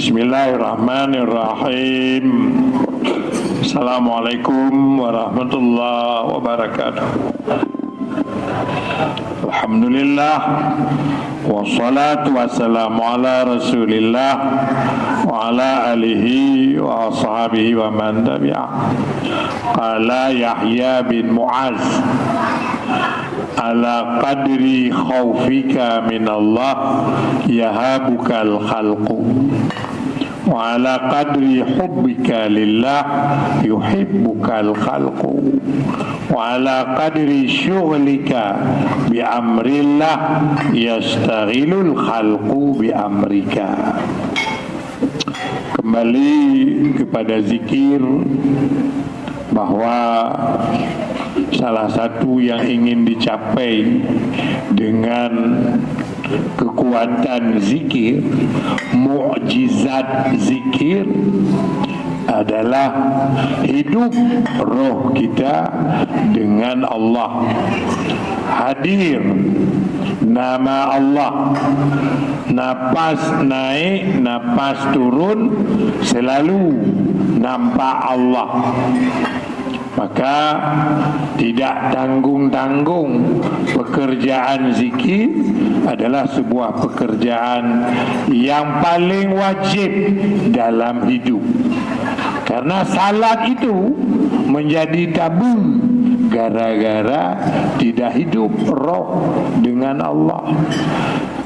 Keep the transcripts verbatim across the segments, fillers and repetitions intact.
Bismillahirrahmanirrahim. Assalamualaikum warahmatullahi wabarakatuh. Alhamdulillah. Wassalatu wassalamu ala Rasulillah wa ala alihi wa ashabihi wa man tabi'ah. Qala Yahya bin Mu'az, "Ala qadri khaufika minallah yahabukal khalqu, wa ala qadri hubbika lillah yuhibbukal khalqu, wa ala qadri syughlika bi amrillah yastaghilul khalqu bi amrika." Kembali kepada zikir, bahwa salah satu yang ingin dicapai dengan kekuatan zikir, mukjizat zikir, adalah hidup roh kita dengan Allah. Hadir nama Allah, napas naik, napas turun, selalu nampak Allah. Maka, tidak tanggung-tanggung, pekerjaan zikir adalah sebuah pekerjaan yang paling wajib dalam hidup. Karena salat itu menjadi tabu gara-gara tidak hidup roh dengan Allah.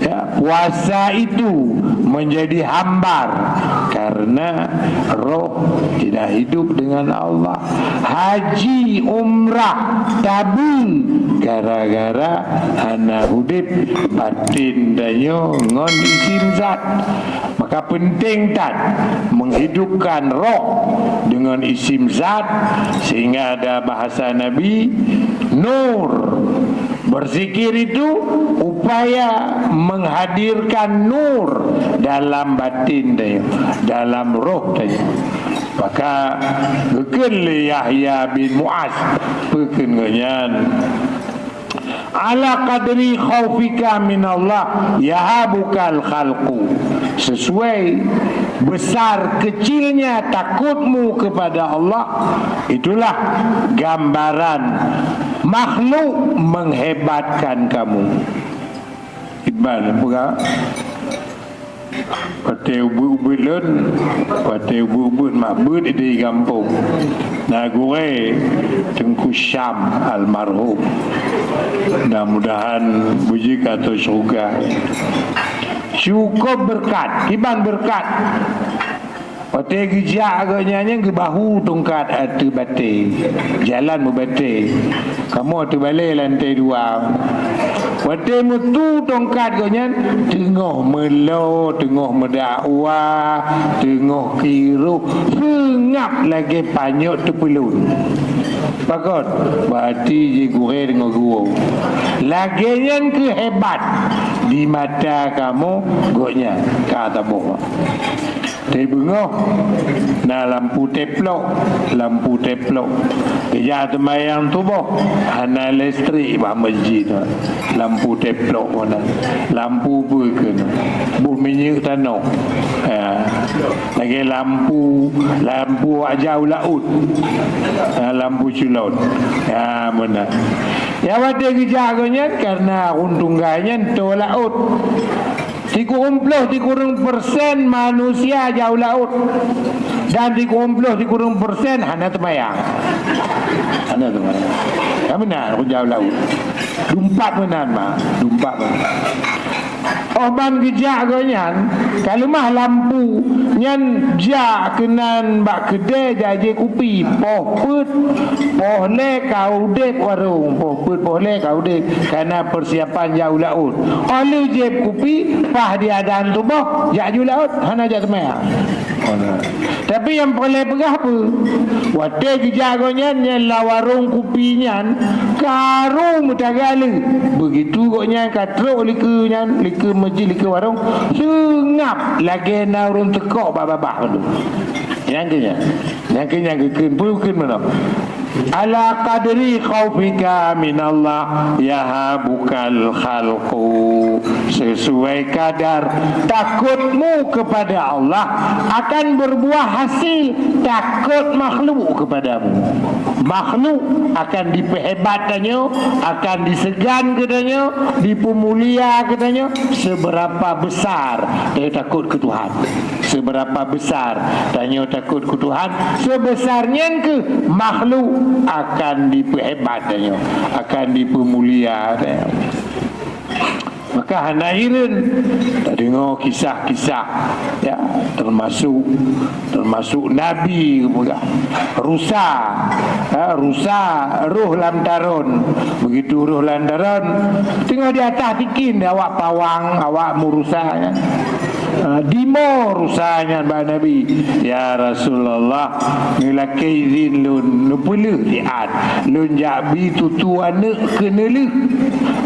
Ya, puasa itu menjadi hambar karena roh tidak hidup dengan Allah. Haji, umrah, tabu gara-gara hana udeb batin tanyoe ngon isim zat. Maka penting that menghidupkan roh dengan isim zat, sehingga ada bahasa Nabi, nur. Berzikir itu upaya menghadirkan nur dalam batin tanyoe, dalam roh tanyoe. Maka geukheun lé Yahya bin Mu'az, peue kheun gobnyan, "Ala qadri khaufika minallah yahabukal khalqu." Sesuai besar kecilnya takutmu kepada Allah, itulah gambaran makhluk menghebatkan kamu. Iqbal peugah, watèe ubit-ubit lôn, watèe ubit-ubit mak beuet di gampông, na gurèe Teungku Syam almarhum. Mudah-mudahan beujeuet ateueh syeuruga. Cukup beureukat, kiban beureukat. Watèe geujak gobnyan nyan geubahu tungkat ateueh batèe, jalan meubatèe. Kamoe ateueh balèe lantai dua. Watèe meutu tungkat gobnyan, teungoh meulô, teungoh meudakwa, teungoh kiroh, seungab lagèe panyöt teupeulon. Pakon, bati jih gurèe deungon guru. Lagèe nyan keuh hebat di mata kamoe gobnyan ka taboh. Teubeungoh na lampu teplok, lampu teplok. Geujak seumayang suboh, hana listrik bak masjid. Lampu teplok meunan. Lampu beukeuh. Boh minyeuk tanoh. Ya. Lagèe lampu, lampu jak u laôt. Ha, lampu culot. Ya, meunan. Ya, watèe geujak gobnyan karena ureueng tunggai nyan toe laôt. Sikureueng ploh sikureueng persen manusia jak u laôt, dan sikureueng ploh sikureueng persen hana teumayang. Hana teumayang. Ka meunan, jak u laôt. Dumpat meunan, mak. Dumpat meunan. Óh ban geujak gobnyan, ka leumah lampu, nyan jak keunan bak keudè jak jép kupi, poh peuet, poh lhèe ka udép warông, poh peuet, poh lhèe ka udép, ka na persiapan jak u laôt. Óh lheueh jép kupi, paih diadan suboh, jak ju laôt, hana jak seumayang. Tapi nyang peureulèe peugah peue? Watèe geujak gobnyan nyan lam warông kupi nyan, karu meutaga lé. Beugitu gobnyan ka trok likeue nyan, likeue masjid, likeue warông, seungab lagèe na ureueng teukok bak babah mandum. Nyang keuh nyan. Nyang keuh nyan geukheun, peue geukheun meunoe? Ala qadri khaufika minallah yahabukal khalqu. Sesuai kadar takutmu kepada Allah akan berbuah hasil takut makhluk kepadamu. Makhluk akan diperhebat tanyoe, akan disegan keu tanyoe, dipeumulia keu tanyoe, seberapa besar tanyoe takut keu Tuhan. Seberapa besar tanyoe takut keu Tuhan, sebesar nyan keuh makhluk akan diperhebat tanyoe, akan dipeumulia tanyoe. Maka hana hireuen tadeungoe kisah-kisah, ya, termasuk, termasuk nabi geupeugah, rusa, ha, rusa roh lam taron. Begitu roh lam taron, teungoh di atah tikin awak pawang, awak meurusa, ya. Ha, dimo rusa nyan bak Nabi, "Ya Rasulullah, neulakée izin lôn, neupeuleueh siat. Lôn jak bi tutu aneuëk keuneuleueh.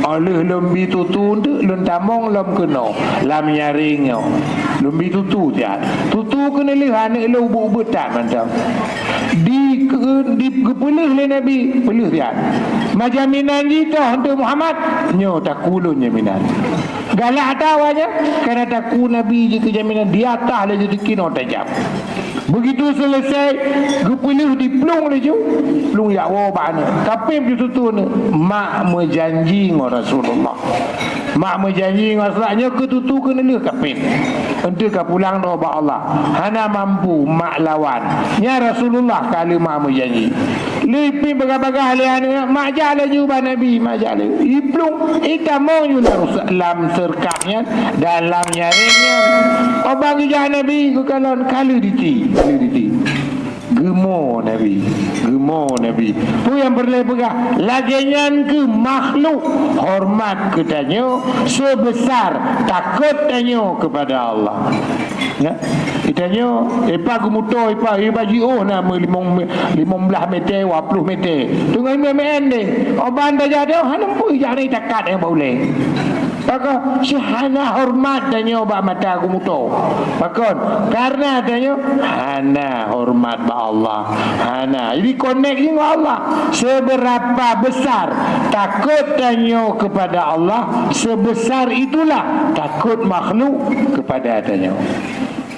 Óh lheueh lôn bi tutu aneuëk, lôn tamong lom keunoe lam nyaréng nyoe. Lôn bi tutu siat. Tutu keuneuleueh aneuëk lôn ubeuet-ubeuet that mantong." Di, di, geupeuleueh lé Nabi, peuleueh siat. Ma jaminan jih toh untuk Muhammad, nyoe takue lôn jaminan. Galak that awaknyan, karena takue Nabi jih keu jaminan, di atah laju tikinoe tajam. Begitu selesai, geupeuleueh diplueng laju, plueng jak woe bak aneuëk. Kapém jitutu aneuëk, mak meujanji ngon Rasulullah. Mak meujanji ngon Rasulullah, nyoe keu tutu keuneuleueh kapém. Enteuk ka pulang droe bak Allah. Hana mampu mak lawan. Nyan Rasulullah ka lheueh mak meujanji. Lheueh pih bagah-bagah lé aneuëk, mak jak laju bak Nabi, mak jak laju. Iplueng, itamong ju lam, lam seurkab nyan, dalam nyaréng nyan. Óh ban geujak Nabi geukalon, ka lheueh diti, ka lheueh diti. Geumo Nabi, geumo Nabi. Peue nyang peureulée peugah? Lagée nyan keuh makhluk horeumat keu tanyoe seubeusa takot tanyoe keupada Allah. Ya. Geutanyoe, ipa geumuto, ipa, ipa jiôh na meu limong, limong blaih mètè, dua ploh mètè. Teungoh mè-, mèen deh. Óh ban tajak deh, hana peue jak na takat nyang bak ulèe. Pakon, si hana horeumat tanyoe bak mata geumuto. Pakon, karena tanyoe hana horeumat bak Allah. Hana. Jadi, konek jih ngon Allah. Seberapa besar takut tanyoe kepada Allah, sebesar itulah takut makhluk kepada tanyoe.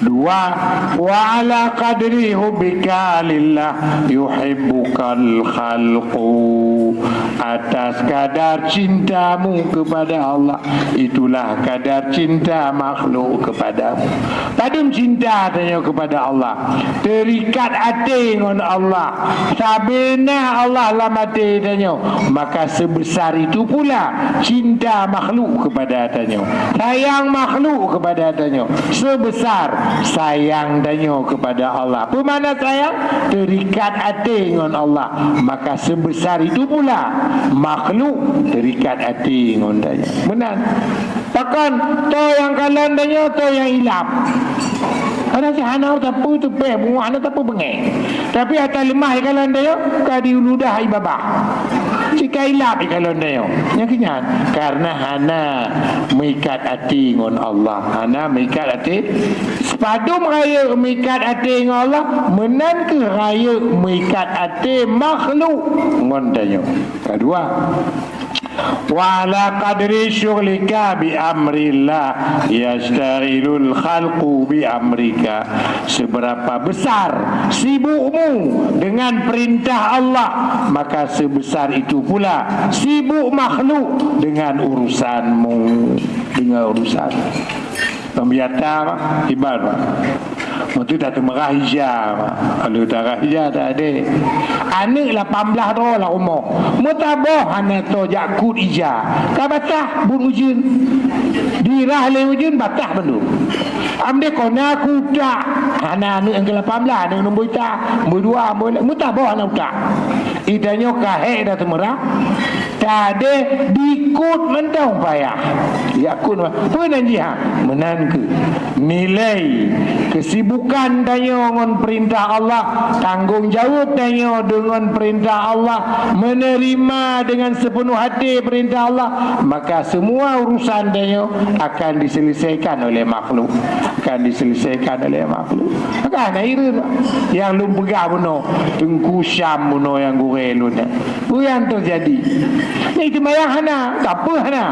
Dua, wa ala qadri hubbika lillah yuhibbukal khalqu. Atas kadar cintamu kepada Allah, itulah kadar cinta makhluk kepadamu. Padum cinta tanyoe kepada Allah, terikat até ngon Allah, sabe na Allah lam até tanyoe, maka sebesar itu pula cinta makhluk kepada tanyoe, sayang makhluk kepada tanyoe, sebesar sayang tanyoe kepada Allah. Peue makna sayang? Terikat até ngon Allah, maka sebesar itu pula makhluk terikat até ngon tanyoe. Meunan. Pakon, toh nyang kalon tanyoe, toh nyang ilab. Hana si hana tapeu teupeh, bungoh hana tapeu beungèh. Tapi ata leumah ikalon tanyoe, ka di ludah ibabah. Cit ka ilab ikalon tanyoe. Nyang keu nyan, karena hana meuikat até ngon Allah. Hana meuikat até. Sipadum rayeuk meuikat até ngon Allah, meunan keuh rayeuk meuikat até makhluk ngon tanyoe. Kadua, wa ala qadri syughlika bi amrillah yashtaghilul khalqu bi amrika. Seberapa besar sibukmu dengan perintah Allah, maka sebesar itu pula sibuk makhluk dengan urusanmu, dengan urusan. Pembiata, ibarat. Meunteuk tateumeurah ija, kalau tarah ija tak ada. Aneuk lapan blah droe lam rumoh. Meutaboh hana toe jak kut ija. Ka basah buet ujeuen. Dirah lé ujeuen basah bandum. Amdeh kona kutak. Hana aneuk nyang keu lapan blah, aneuk nombor ita, nombor dua, nombor, meutaboh hana utak. Itanyoe ka hék dah teumeurah. Tadeh dikut mantong payah. Yakut ma-, peue nan jih, ha? Meunan keuh nilai kesibukan tanyoe ngon perintah Allah, tanggong jaweueb tanyoe deungon perintah Allah, menerima dengan sepenuh hati perintah Allah, maka semua urusan tanyoe akan diselesaikan oleh makhluk. Akan diselesaikan oleh makhluk. Maka hana ireuen, Pak. Nyang lôn peugah bunoe, Teungku Syam bunoe nyang gurée lôn nyan. Peue nyang teujadi? Nyang seumayang hana, sapeue hana.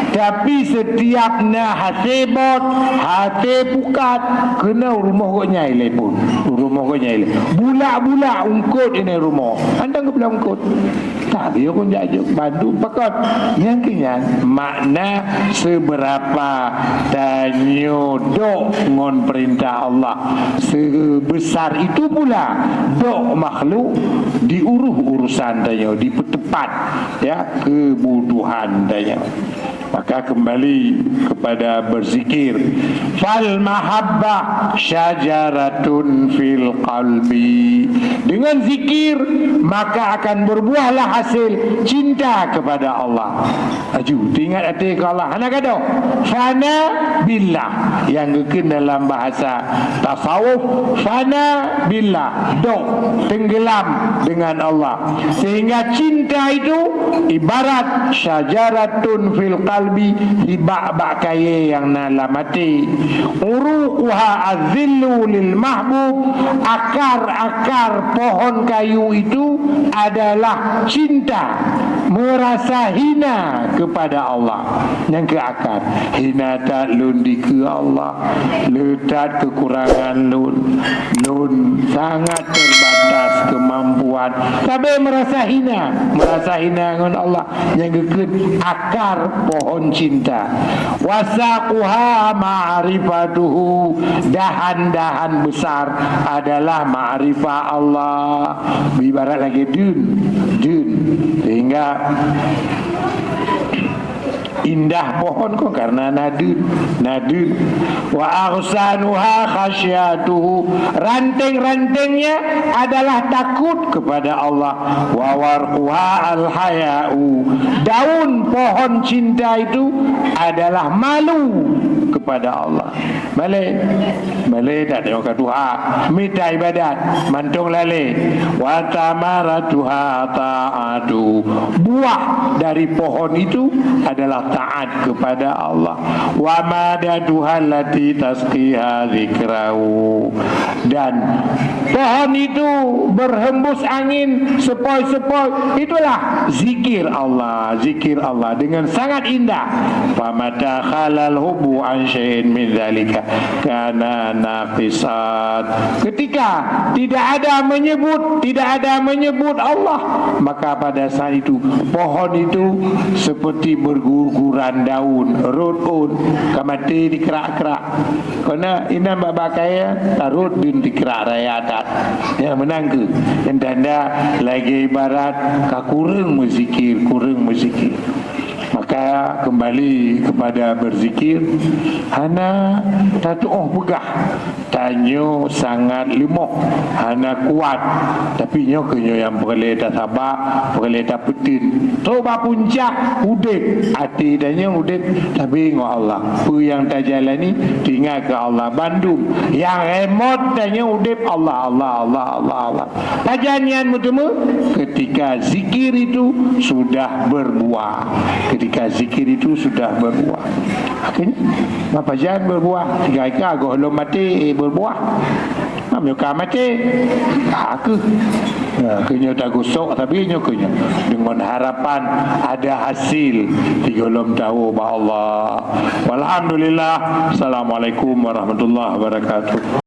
Tapi setiap na hase bot, hase pukat, keunoe rumoh gobnyan ilée phon. Rumoh gobnyan ilée. Bulak-bulak eungkôt inan rumoh. Hana geupeulak eungkôt. Tapi kon jak jok bandum pakon. Nyang keu nyan makna seberapa tanyoe dok ngon perintah Allah, sebesar itu pula dok makhluk diuruh urusan tanyoe, dipeutepat, ya, kebutuhan tanyoe. Maka kembali kepada berzikir. Fal mahabbah syajaratun fil qalbi. Dengan zikir, maka akan berbuahlah hasil cinta kepada Allah. Aju, teuingat até keu Allah, hana gadôh. Fana billah, nyang geukheun dalam bahasa tasawuf, fana billah, dok, tenggelam dengan Allah. Sehingga cinta itu ibarat syajaratun fil qalbi, hibak bak kayée nyang na lam até. Uruquha azillu lil mahbub, akar-akar pohon kayu itu adalah cinta, merasa hina kepada Allah. Nyang keu akar, hina that lôn dikeue Allah, le that kekurangan lôn, lôn sangat terbatas kemampuan. Sabe merasa hina, merasa hina ngon Allah. Nyang geukheun akar pohon cinta. Wasaquha ma'rifatuhu, dahan-dahan besar adalah ma'rifah Allah. Ibarat lagée deun, deun. Sehingga indah pohon kon karena na deun, na deun. Wa aghsanuha khasyatuhu, ranting-rantingnya adalah takut kepada Allah. Wa warquha al-haya'u, daun pohon cinta itu adalah malu kepada Allah. Malée, malée that nyoe ka tuha, mita ibadat, mantong lalée. Wa thamaratuha ta'atu, buah dari pohon itu adalah taat kepada Allah. Wa madatuha allati tasqiha dzikrahu, dan pohon itu berhembus angin sepoi-sepoi, itulah zikir Allah, zikir Allah dengan sangat indah. Famata khalal hubbu an syai'in min dzalika kana naqisan. Ketika tidak ada menyebut, tidak ada menyebut Allah, maka pada saat itu pohon itu seperti berguguran daun, rot ôn, ka maté dikerak-kerak. Kona inan bak-bak kayée, tarot deun dikerak raya that. Ya, meunan keuh. Nyang tanda lagée ibarat ka kureueng meuzikir, kureueng meuzikir. Maka kembali kepada berzikir, hana tatuoh peugah tanyoe sangat leumoh, hana kuat. Tapi nyoe keuh nyoe nyang peureulée tasaba, peureulée tapeuteun. Trok bak puncak udeb, até tanyoe udeb, tapi ngon Allah. Peue nyang tajalani, teuingat keu Allah. Bandum nyang remot tanyoe udeb, Allah, Allah, Allah, Allah, Allah. Pajan nyan meuteumé? Ketika zikir itu sudah berbuah. Ketika zikir itu sudah berbuah. Akhirnya, ma pajan berbuah? Tiga-tiga goh lom maté, eh, berbuah. Meunyoe ka maté, ka keuh. Ya, keuh nyoe tagosok, tapi nyoe keuh nyoe. Dengan harapan ada hasil, tiga lom tahu bak Allah. Walhamdulillah. Assalamualaikum warahmatullahi wabarakatuh.